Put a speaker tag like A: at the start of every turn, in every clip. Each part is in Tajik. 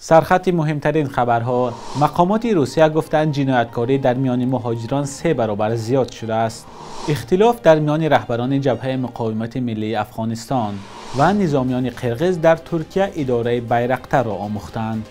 A: Сархати муҳимтарин хабарҳо. Мақомоти Русия гуфтанд, ҷинояткорӣ дар миёни муҳоҷирон 3 баробар зиёд шудааст. Ихтилоф дар миёни раҳбарони ҷабҳаи муқовимати миллии Афғонистон ва низомиёни қирғиз дар Туркия идораи байрақтарро омӯхтанд.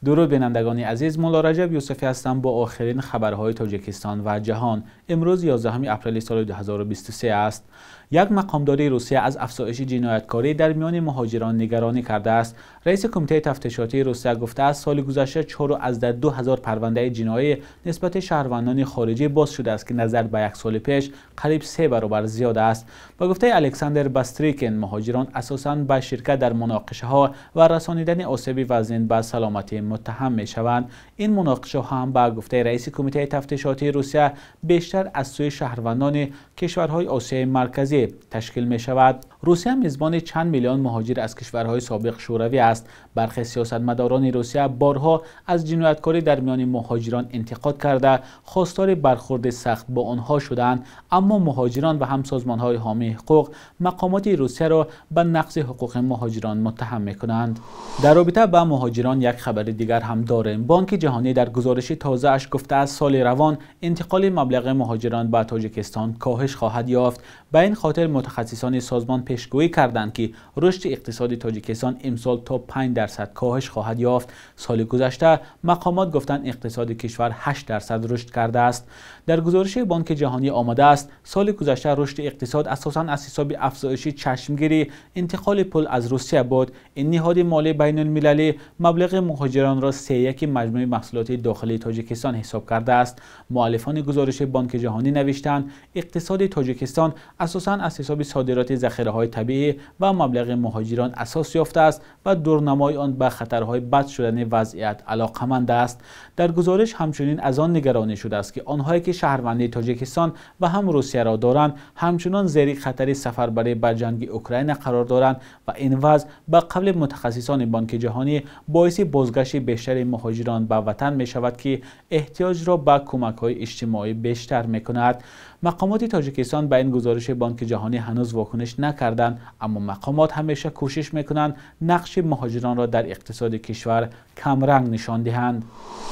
A: Дуруд бинандагони азиз, Мулло Раҷаб Юсуфӣ ҳастам бо охирин хабарҳои Тоҷикистон ва ҷаҳон. Имрӯз 11 апрели соли 2023 аст. Як мақомдори Русия аз афзоиши ҷинояткорӣ дар миёни муҳоҷирон нигаронӣ кардааст. Раиси Кумитаи тафтишотии Русия гуфтааст, соли гузашта 4,2 ҳазор парвандаи ҷиноӣ нисбати шаҳрвандони хориҷӣ боз шудааст, ки назар ба як соли пеш қариб 3 баробар зиёд аст. Ба гуфтаи Александр Бастрикин, муҳоҷирон асосан ба ширкат дар муноқишаҳо ва расонидани осеби вазнин ба саломатӣ муттаҳам мешаванд. Ин муноқишаҳо ҳам ба гуфтаи раиси Кумитаи тафтишотии Русия бештар аз сӯи шаҳрвандони кишварҳои Осиёи Марказӣ ташкил мешавад. Русия мизбони чанд миллион муҳоҷир аз кишварҳои собиқ шӯравӣ аст. Бархе сиёсатмадорони Русия борҳо аз ҷинояткорӣ дар миёни муҳоҷирон интиқод карда, хостори бархурди сахт бо онҳо шуданд. Аммо муҳоҷирон ва ҳам созмонҳои ҳомии ҳуқуқ мақомоти Русияро ба нақзи ҳуқуқи муҳоҷирон муттаҳам мекунанд. Дар робита ба муҳоҷирон як хабари дигар ҳам дорем. Бонки ҷаҳонӣ дар гузориши тозааш гуфтааст, соли равон интиқоли маблағи муҳоҷирон ба Тоҷикистон коҳиш хоҳад ёфт. Ба ин хотир мутахассисони созмон пешгӯӣ карданд, ки рушди иқтисоди Тоҷикистон имсол то 5% коҳиш хоҳад ёфт. Соли гузашта мақомот гуфтанд, иқтисоди кишвар 8% рушд кардааст. Дар гузориши Бонки ҷаҳонӣ омадааст, соли гузашта рушди иқтисод асосан аз ҳисоби афзоиши чашмгири интиқоли пул аз Русия буд. Ин ниҳоди молии байналмилалӣ маблағи муҳоҷиронро 3/1 маҷмӯи маҳсулоти дохилии Тоҷикистон ҳисоб кардааст. Муаллифони гузориши Бонки ҷаҳонӣ навиштанд, иқтисоди Тоҷикистон асосан аз ҳисоби содироти захираҳои табиӣ ва маблағи муҳоҷирон асос ёфтааст ва дурнамои он ба хатарҳои бад шудани вазъият алоқаманд аст. Дар гузориш ҳамчунин аз он нигаронӣ шудааст, ки онҳое ки шаҳрвандии Тоҷикистон ва ҳам Русияро доранд, ҳамчунон зери хатари сафарбарӣ ба ҷанги Украина қарор доранд ва ин вазъ ба қавли мутахассисони Бонки ҷаҳонӣ боиси бозгашти бештари муҳоҷирон ба ватан мешавад, ки эҳтиёҷро ба кӯмакҳои иҷтимоӣ бештар мекунад. Мақомоти Тоҷикистон ба ин гузориши Бонки ҷаҳонӣ ҳанӯз вокуниш накарданд, аммо мақомот ҳамеша кӯшиш мекунанд нақши муҳоҷиронро дар иқтисоди кишвар камранг нишон диҳанд.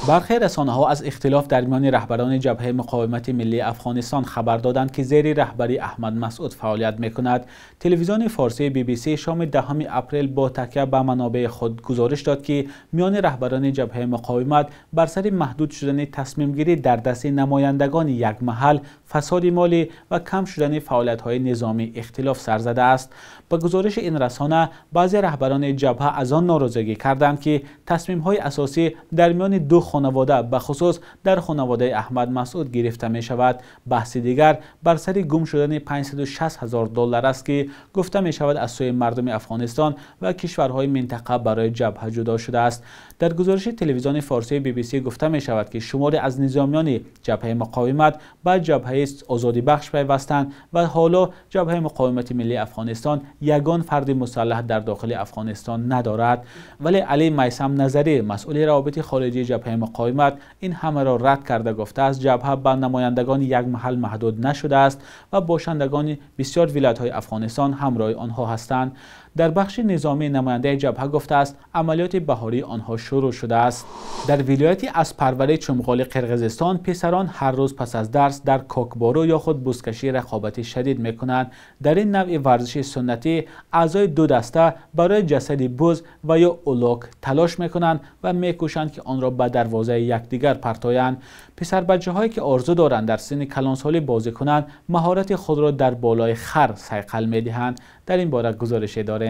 A: Бархе расонаҳо аз ихтилоф дар миёни раҳбарони ҷабҳаи муқовимати миллии Афғонистон хабар доданд, ки зери раҳбарии Аҳмад Масъуд фаъолият мекунад. Телевизиони форсии BBC шоми 10 апрел бо такя ба манобеи худ гузориш дод, ки миёни раҳбарони ҷабҳаи муқовимат бар сари маҳдуд шудани тасмимгирӣ дар дасти намояндагони як маҳал, фасоди молӣ ва кам шудани фаъолиятҳои низомӣ ихтилоф сар задааст. Ба гузориши ин расона, баъзе раҳбарони ҷабҳа аз он норозигӣ карданд, ки тасмимҳои асосӣ дар миёни ду хонавода, бахусус дар хонаводаи Аҳмад Масъуд гирифта мешавад. Баҳси дигар бар сари гум шудани 560 ҳазор доллар аст, ки гуфта мешавад аз сӯи мардуми Афғонистон ва кишварҳои минтақа барои ҷабҳа ҷудо шудааст. Дар гузориши телевизиони форсии BBC гуфта мешавад, ки шумори аз низомиёни ҷабҳаи муқовимат ба ҷабҳаи озодибахш пайвастанд ва ҳоло ҷабҳаи муқовимати миллии Афғонистон ягон фарди мусаллаҳ дар дохили Афғонистон надорад. Вале Али Майсам Назарӣ, масъули равобити хориҷии ҷабҳаи муқовимат, ин ҳамаро рад карда гуфтааст, ҷабҳа ба намояндагони як маҳал маҳдуд нашудааст ва бошандагони бисёр вилоятҳои Афғонистон ҳамроҳи онҳо ҳастанд. Дар бахши низомӣ намояндаи ҷабҳа гуфтааст, амалиёти баҳории онҳо шурӯъ шудааст. Дар вилояти Аспарвари Чумғоли Қирғизистон писарон ҳар рӯз пас аз дарс дар кокбору ё худ бузкашӣ рақобати шадид мекунанд. Дар ин навъи варзиши суннатӣ аъзои ду даста барои ҷасади буз ва ё улок талош мекунанд ва мекӯшанд, ки онро ба дарвозаи якдигар партоянд. Писарбачаҳое ки орзу доранд дар синни калонсолӣ бозӣ кунанд, маҳорати худро дар болои хар сайқал медиҳанд. Дар ин бора гузорише дорем.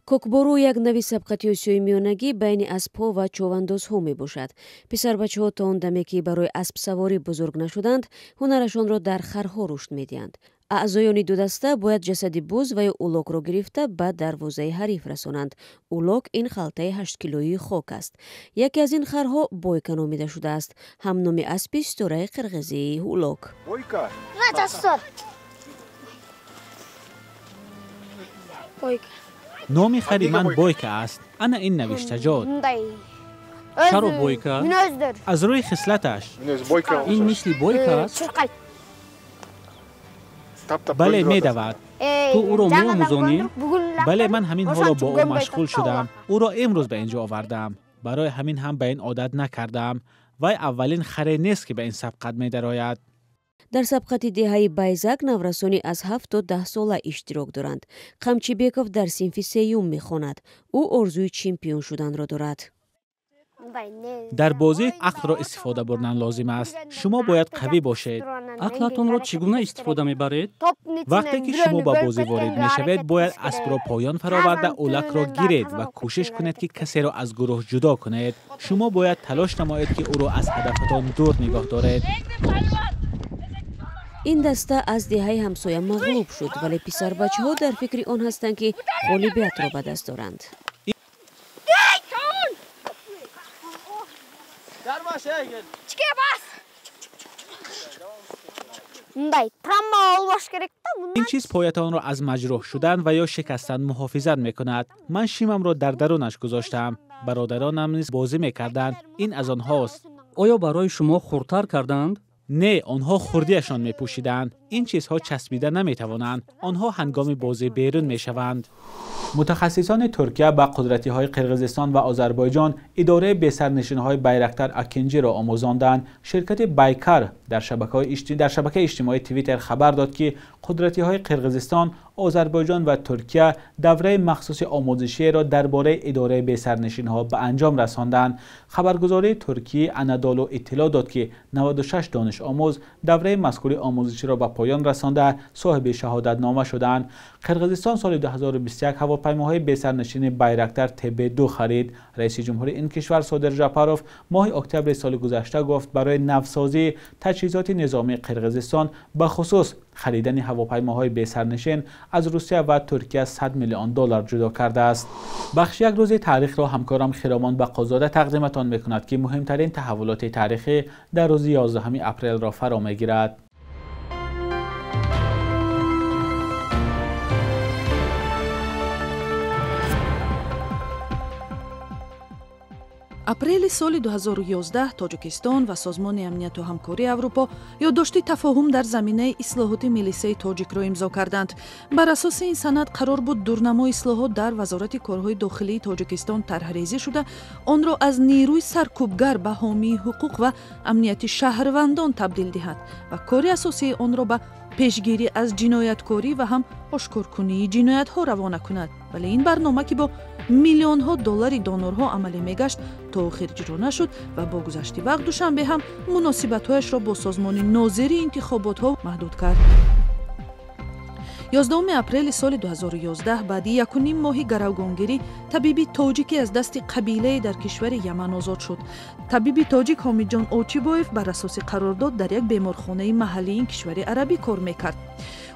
B: Кокбору як нави сабқати Осиёи Миёнагӣ байни аспҳо ва човандозҳо мебошад. Писарбачаҳо то он даме, ки барои аспсаворӣ бузург нашуданд, ҳунарашонро дар харҳо рушд медиҳанд. Аъзоёни ду даста бояд ҷасади буз ва ё улокро гирифта ба дарвозаи ҳариф расонанд. Улок ин халтаи 8 килоии хок аст. Яке аз ин харҳо Бойка номида шудааст, ҳам номи аспи ситораи қирғизии Улок.
C: Бойка.
A: Номи хари ман Бойка аст. Ана ин навиштаҷот.
D: Чаро Бойка?
A: Аз рӯи хислаташ.
D: Ин мисли Бойка аст?
A: Бале, медавад.
D: Ту ӯро меомӯзонӣ?
A: Бале, ман ҳамин ҳоло бо ӯ машғул шудам. Ӯро имрӯз ба ин ҷо овардаам. Барои ҳамин ҳам ба ин одат накардаам. Вай аввалин харе нест, ки ба ин сабқат медарояд.
B: Дар сабқати деҳаи Байзак наврасони аз 7 то 10 сола иштирок доранд. Қамчибеков дар синфи сеюм мехонад. Ӯ орзуи чемпион шуданро дорад.
A: Дар бозӣ ақлро истифода бурдан лозим аст. Шумо бояд қавӣ бошед.
D: Ақлатонро чӣ гуна истифода мебаред?
A: Вақте ки шумо ба бозӣ ворид мешавед, бояд аспро поён фароварда улакро гиред ва кӯшиш кунед, ки касеро аз гурӯҳ ҷудо кунед. Шумо бояд талош намоед, ки ӯро аз ҳадафатон дур нигоҳ доред.
B: Ин даста аз деҳаи ҳамсоя мағлуб шуд, вале писарбачаҳо дар фикри он ҳастанд, ки ғолибиятро ба даст доранд.
A: Ин чиз поятонро аз маҷрӯҳ шудан ва ё шикастан муҳофизат мекунад. Ман шимамро дар дарунаш гузоштам. Бародаронам низ бозӣ мекарданд. Ин аз онҳост.
D: Оё барои шумо хурдтар карданд?
A: Не, онҳо хурдиашон мепӯшиданд. Ин чизҳо часпида наметавонанд. Онҳо ҳангоми бозӣ берун мешаванд. Мутахассисони Туркия ба қудратиҳои Қирғизистон ва Озарбойҷон идораи бесарнишинҳои Байрактар Акинҷиро омӯзонданд. Ширкати Байкар дар шабакаи иҷтимоии Твиттер хабар дод, ки қудратиҳои Қирғизистон, Озарбойҷон ва Туркия давраи махсуси омӯзиширо дар бораи идораи бесарнишинҳо ба анҷом расонданд. Хабаргузории Туркии Анадолу иттилоъ дод, ки 96 донишомӯз давраи мазкури омӯзиширо ба поён расонда соҳиби шаҳодатнома шуданд. Қирғизистон соли 2021 ҳавопаймоҳои бесарнишини Байрактар ТБ2 харид. Раиси ҷумҳури ин кишвар Содир Жапаров моҳи октябри соли гузашта гуфт, барои навсозии таҷҳизоти низомии Қирғизистон, ба хусус харидани ҳавопаймоҳои бесарнишин аз Русия ва Туркия 100 миллион доллар ҷудо кардааст. Бахши як рӯзи таърихро ҳамкорам Хиромон Бақозода тақдиматон мекунад, ки муҳимтарин таҳаввулоти таърихӣ дар рӯзи 11 апрелро фаро мегирад.
C: Апрели соли 2011 Тоҷикистон ва Созмони амнияту ҳамкории Аврупо ёддошти тафоҳум дар заминаи ислоҳоти милисаи тоҷикро имзо карданд. Бар асоси ин санад қарор буд дурнамои ислоҳот дар Вазорати корҳои дохилии Тоҷикистон тарҳрезӣ шуда, онро аз нерӯи саркӯбгар ба ҳомии ҳуқуқ ва амнияти шаҳрвандон табдил диҳад ва кори асосии онро ба пешгирӣ аз ҷинояткорӣ ва ҳам ошкоркунии ҷиноятҳо равона кунад. Вале ин барнома, ки бо миллионҳо доллари донорҳо амалӣ мегашт, то охир иҷро нашуд ва бо гузашти вақт Душанбе ҳам муносибатҳояшро бо созмони нозири интихоботҳо маҳдуд кард. 11 апрели соли 2011 баъди 1,5 моҳи гаравгонгирӣ табиби тоҷике аз дасти қабилае дар кишвари Яман озод шуд. Табиби тоҷик Ҳомиҷон Очибоев бар асоси қарордод дар як беморхонаи маҳаллии ин кишвари арабӣ кор мекард.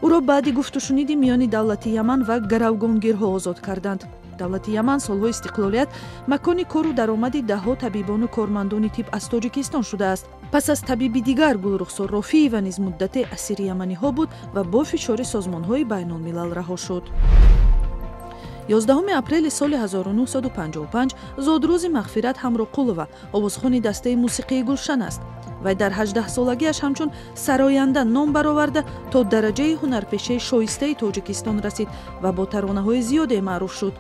C: Ӯро баъди гуфтушуниди миёни давлати Яман ва гаравгонгирҳо озод карданд. Давлати Яман солҳои истиқлолият макони кору даромади даҳҳо табибону кормандони тиб аз Тоҷикистон шудааст. Пас аз табиби дигар Гулрухсор Рофиева низ муддате асири яманиҳо буд ва бо фишори созмонҳои байнулмилал раҳо шуд. 11 апрели соли 1955 зодрӯзи Мағфират Ҳамроқулова, овозхони дастаи мусиқии Гулшан аст. Вай дар 18-солагиаш ҳамчун сароянда ном бароварда то дараҷаи ҳунарпешаи шоистаи Тоҷикистон расид ва бо таронаҳои зиёде маъруф шуд.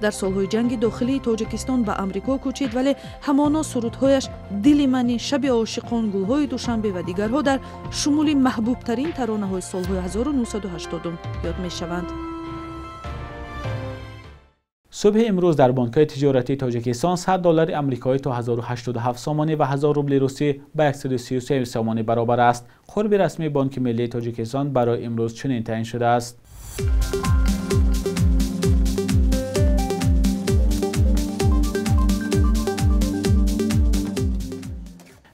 C: Дар солҳои ҷанги дохилии Тоҷикистон ба Амрико кӯчид, вале ҳамоно сурудҳояш «Дили мани», «Шаби ошиқон», «Гулҳои Душанбе» ва дигарҳо дар шумули маҳбубтарин таронаҳои солҳои 1980 ёд мешаванд.
A: Субҳи имрӯз дар бонкҳои тиҷоратии Тоҷикистон 100 доллари амрикоӣ то 1087 сомонӣ ва 1000 рубли русӣ ба 133 сомонӣ баробар аст. Қурби расмии Бонки миллии Тоҷикистон барои имрӯз чунин таъин шудааст.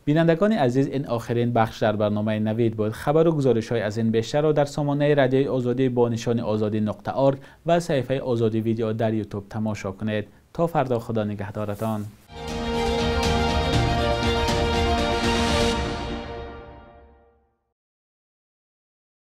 A: Бинандагони азиз, ин охирин бахш дар барномаи Навид буд. Хабару гузоришҳои аз ин бештарро дар сомонаи радиои Озодӣ бо нишони озодӣ.org ва саҳифаи Озодӣ видео дар Ютуб тамошо кунед. То фардо, Худо нигаҳдоратон.